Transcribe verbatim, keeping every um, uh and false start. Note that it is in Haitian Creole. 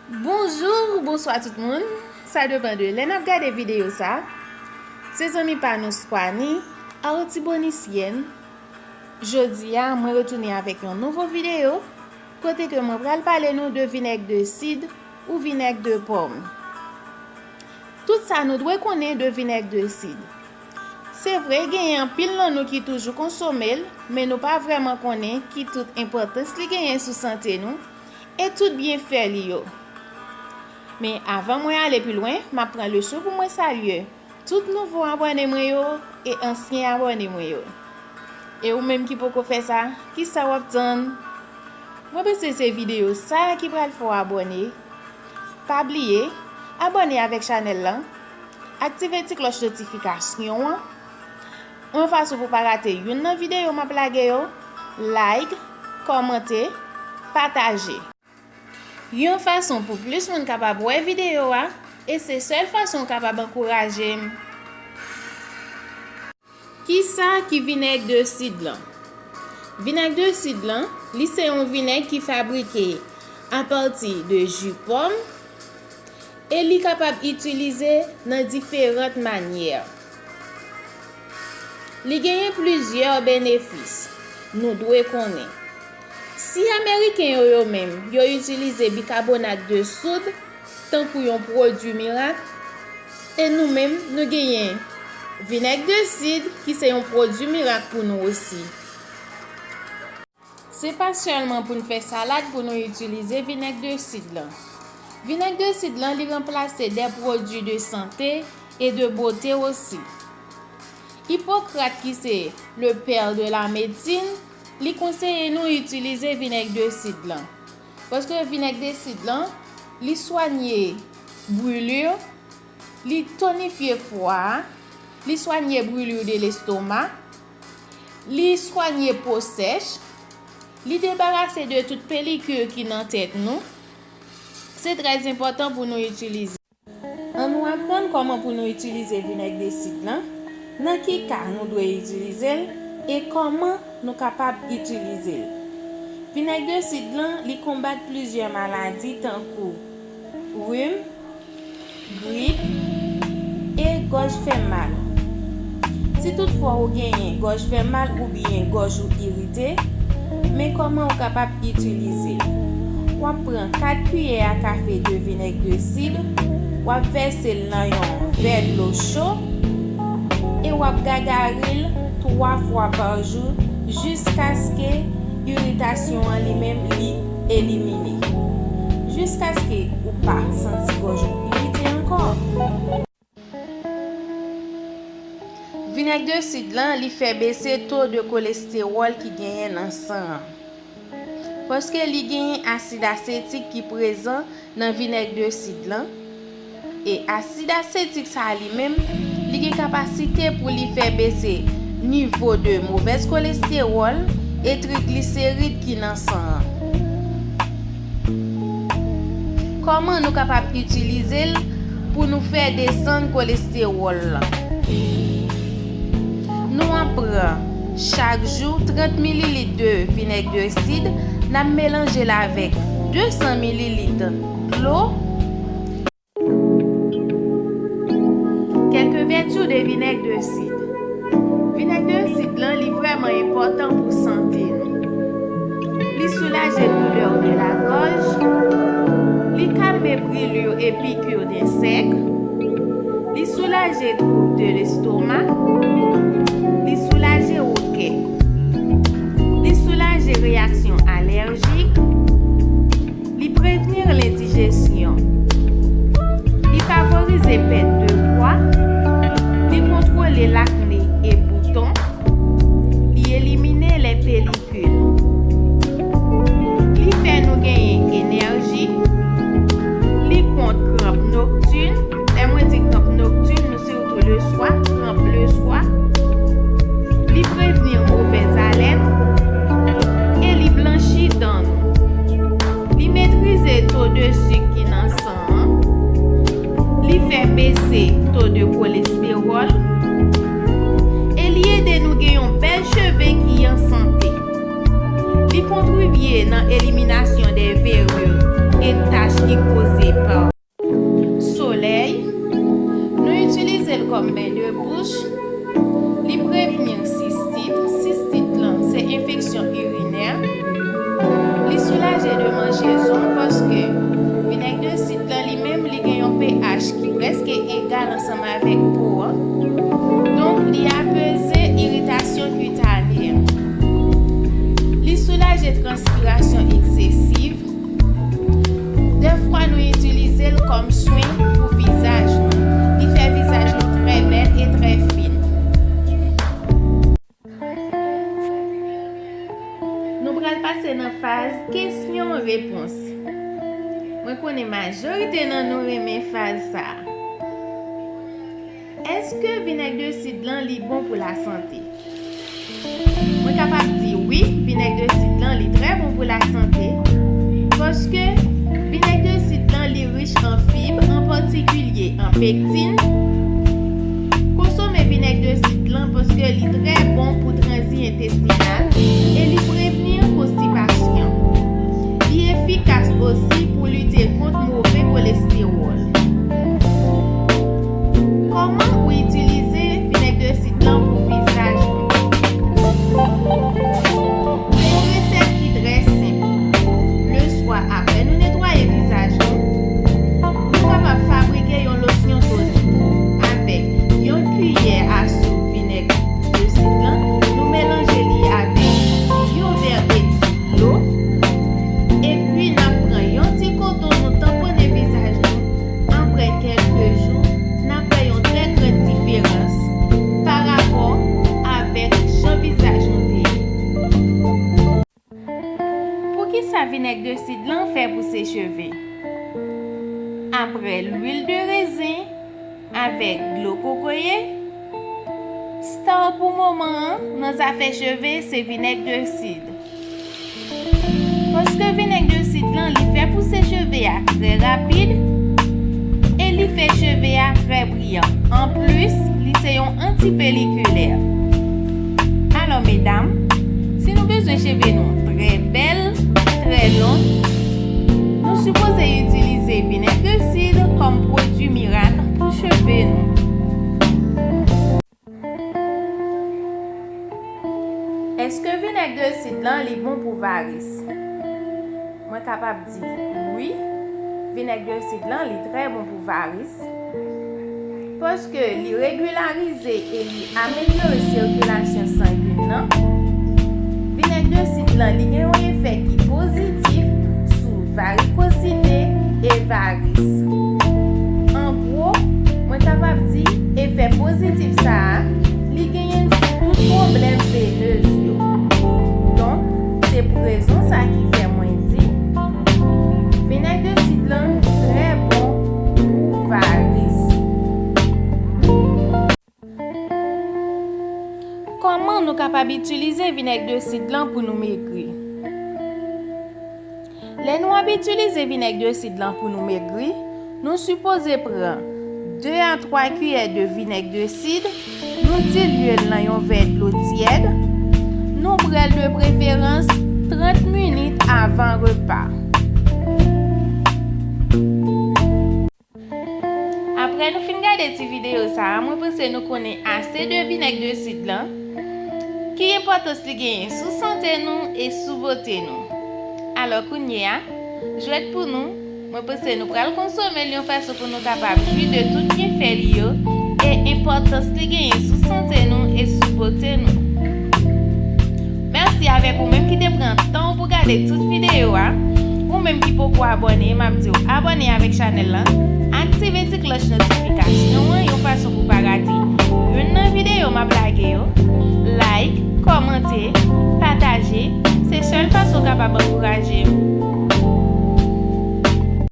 Bonjou, bonswa tout moun. Sa depann de lè n ap gade videyo sa. Se zanmi pa nou Squani, Artibonisyèn. Jodi a, mwen retounen avèk yon nouvo videyo, kote ke mwen pral pale nou de vinèg de sid ou vinèg de pòm. Tout sa nou dwe konnen de vinèg de sid. Se vre, genyen anpil nan nou ki toujou konsome l, men nou pa vrèman konnen ki tout enpòtans li genyen sou sante nou e tout byenfè li yo. Men avan mwen ale pi lwen, m ap pran leson pou mwen salye tout nouvo abòne mwen yo e ansyen abòne mwen yo. E ou menm ki poko fè sa, kisa w ap tann? Mwen panse se videyo sa a ki pral fè w abòne. Pa bliye, abòne avèk chanèl lan, aktive ti klòch notifikasyon an, yon fason pou pa rate youn nan videyo m ap lage yo, like, kòmante, pataje. Yon fason pou plis moun kapab wè videyo a, e se sèl fason w kapab ankouraje m. Kisa ki vinèg de sid lan? Vinèg de sid lan, li se yon vinèg ki fabrike apati de ji pòm e li kapab itilize nan diferan manyè. Li genyen plizyè benefis nou dwe konnen. Si Ameriken yo, yo menm, yo itilize bikabonat de soud tankou yon pwodui mirak, e nou menm, nou genyen vinèg de sid ki se yon pwodui mirak pou nou osi. Se pa sèlman pou n fè salad pou nou itilize vinèg de sid lan. Vinèg de sid lan, li ranplase de pwodui de sante e de bote osi. Ipokrat, ki se le père de la médecine, li konseye nou itilize vinèg de sid lan. Paske vinèg de sid lan, li swanye brûlure, li tonifye fwa a, li swanye brûlure de l'estomac, li swanye po sèch, li debarase de tout pelikil ki nan tèt nou. Se trè enpòtan pou nou itilize. Ann nou aprann kòman pou nou itilize vinèg de sid lan, nan ki ka nou dwe itilize l, e kòman nou kapab itilize l. Vinèg de sid lan, li konbat plizyè maladi tankou rim, grip, e gòj fè mal. Si toutfwa ou genyen gòj fè mal oubyen gòj ou irite, men kòman ou kapab itilize l. W ap pran kat kiyè a kafe de vinèg de sid, w ap vèse l nan yon vè dlo cho, e w ap gagari l twa fwa pa jou jiskaske iritasyon an li menm li elimine. Jiskaske ou pa santi gòj ou irite ankò. Vinèg de sid lan, li fè bese to de kolestewòl ki genyen nan san an. Paske li genyen asid asetik ki prezan nan vinèg de sid lan, e asid asetik sa a li menm, li gen kapasite pou li fè bese nivo de movèz kolestewòl e trigliserid ki nan san an. Kòman nou kapab itilize l pou nou fè desann kolestewòl lan? Nou ap pran chak jou trant mililit de vinèg de sid, n ap melanje l avèk de san mililit dlo. Quelques vertus de vinèg de sid. Vinèg de sid lan, li vrèman enpòtan pou sante nou. Li soulaje doulè de la gòj, li kalme brûlure e pikir densèk, li soulaje twoub de lestoma, li soulaje wokè, li soulaje reyaksyon alèjik, li prevni lendijesyon, li favorize pèt de pwa, li kontwole lakne e bouton, li elimine lè pelikil. Li fè nou genyen enèji, li kont kranp noktin. Lè mwen di kranp noktin, nou sitou leswa, kranp leswa. Li prevni movèz alèn e li blanchi dan nou. Li metrize to de sik ki nan san an. Li fè bese to de kolestewòl. E li ede nou gen yon bèl cheve ki an sante. Li kontribye nan eliminasyon de verur e tach ki koze pa solèy. Nou itilize l kòm ben de bouch. Li prevni sistit. Sistit lan se enfeksyon irinè. Li soulaje de manjezon paske vinèg de sid lan li menm li gen yon pH ki prèske egal ansanm avèk po an. Donk, li apeze iritasyon kitane an. Li soulaje transpirasyon eksesiv. Dèfwa nou itilize l kòm swen pou vizaj nou. Li fè vizaj nou trè bèl e trè fin. Nou pral pase nan faz kesyon repons. Mwen konnen majorite nan nou renmen faz sa a. Èske vinèg de sid lan li bon pou lasante? Mwen kapab di wi, vinèg de sid lan li trè bon pou lasante, paske vinèg de sid lan li rich an fib, an patikilye an pektin. Konsome vinèg de sid lan paske li trè bon pou tranzi entestinal e li prevni konstipasyon. Li efikas osi pou lite kont move kolestewòl. Kòman ou itilize vinèg de sid lan pou vizaj ou? Se yon resèt ki trè senp. Leswa, apre nou netwaye vizaj nou, nou kapab fabrike yon losyon tonik avèk yon kiyè a soup vinèg de sid lan. Nou melanje li avèk yon vè edmi dlo. Epi n ap pran yon ti koton, nou tanpone vizaj nou. Apre kèlke jou, n ap wè yon trè gran diferans parapò avèk jan vizaj nou te ye. Poukisa vinèg de sid lan fè pouse cheve? Apre lwil de rezen avèk dlo kokoye, star pou moman an nan zafè cheve se vinèg de sid. Paske vinèg de sid lan, li fè pouse cheve a trè rapid e li fè cheve a trè briyan. Anplis, li se yon antipelikilè. Alò, medam, si nou bezwen cheve nou trè bèl, trè long, nou sipoze itilize vinèg de sid kòm pwodui mirak pou cheve nou. Èske vinèg de sid lan li bon pou varis? Mwen kapab di wi, vinèg de sid lan li trè bon pou varis. Paske li regilarize e li amelyore sikilasyon sangen nan. Vinèg de sid lan li gen yon efè ki pozitif sou varikosite e varis. An gwo, mwen kapab di efè pozitif sa a, li genyen sou tout pwoblèm venez yo. Donk, se rezon sa ki fè mwen di, vinèg de sid lan trè bon pou varis. Kòman nou kapab itilize vinèg de sid lan pou nou megri? Lè nou ap itilize vinèg de sid lan pou nou megri, nou sipoze pran de a twa kiyè de vinèg de sid, nou dilye l nan yon vè dlo tyèd, nou bwè l de preferans trant minit avan repa. Apre nou fin gade ti videyo sa a, mwen panse nou konnen ase de vinèg de sid lan, ki enpòtans li genyen sou sante nou e sou bote nou. Alò kounye a, jwèt pou nou, mwen panse nou pral konsome l yon fason pou nou kapab jwi de tout byenfè li yo e enpòtans li genyen sou sante nou e sou bote nou. Mèsi avèk ou menm ki te pran tan w pou gade tout videyo a. Ou menm ki poko abòne, m ap di w abòne avèk chanèl lan, aktive ti klòch notifikasyon an yon fason pou w pa rate youn nan videyo m ap lage yo. Like, kòmante, pataje, se sèl fason w kapab ankouraje m.